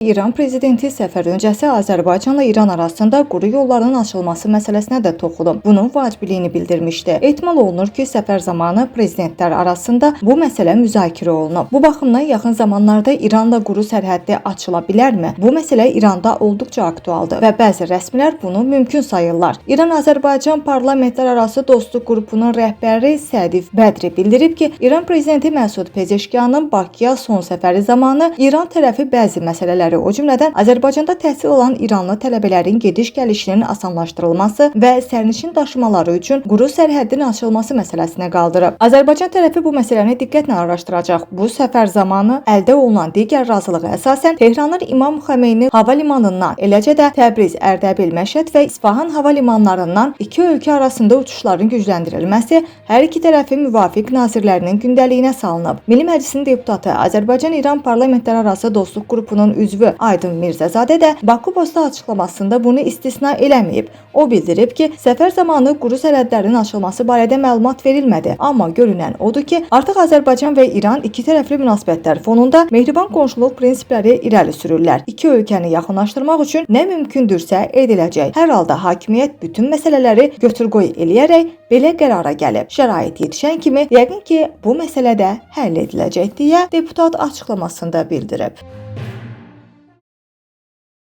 İran prezidenti səfər öncəsi Azərbaycanla İran arasında quru yolların açılması məsələsinə də toxunub. Bunun vacibliyini bildirmişdi. Ehtimal olunur ki, səfər zamanı prezidentlər arasında bu məsələ müzakirə olunub. Bu baxımdan yaxın zamanlarda İranla quru sərhəddi açıla bilərmi? Bu məsələ İranda olduqca aktualdır və bəzi rəsmilər bunu mümkün sayırlar. İran-Azərbaycan parlamentlərarası dostluq qrupunun rəhbəri Sədif Bədri bildirib ki, İran prezidenti Məsud Pezeşkiyanın Bakıya son səfəri zamanı İran tərəfi bəzi məsələləri, o cümlədən Azərbaycanda təhsil alan İranlı tələbələrin gediş-gəlişinin asanlaşdırılması və sərnişin daşımaları üçün quru sərhəddin açılması məsələsinə qaldırıb. Azərbaycan tərəfi bu məsələni diqqətlə araşdıracaq. Bu səfər zamanı əldə olunan digər razılığa əsasən Tehranın İmam Xomeyni hava limanından, eləcə də Təbriz, Ərdəbil, Məşəd və İsfahan hava limanlarından iki ölkə arasında uçuşların gücləndirilməsi hər iki tərəfin müvafiq nazirlərinin gündəliyinə salınıb. Milli Məclisin deputatı, Azərbaycan-İran parlamentlərarası dostluq qrupunun üzvü Aydın Mirzəzadə də Baku Posta açıqlamasında bunu istisna eləməyib. O bildirib ki, səfər zamanı quru sərhədlərin açılması barədə məlumat verilmədi, amma görünən odur ki, artıq Azərbaycan və İran iki tərəfli münasibətlər fonunda mehriban qonşuluq prinsipləri irəli sürürlər. İki ölkəni yaxınlaşdırmaq üçün nə mümkündürsə ediləcək. Hər halda hakimiyyət bütün məsələləri götür-qoy eləyərək belə qərara gəlib. Şərait yetişən kimi yəqin ki, bu məsələ də həll ediləcək deyə deputat açıqlamasında bildirib.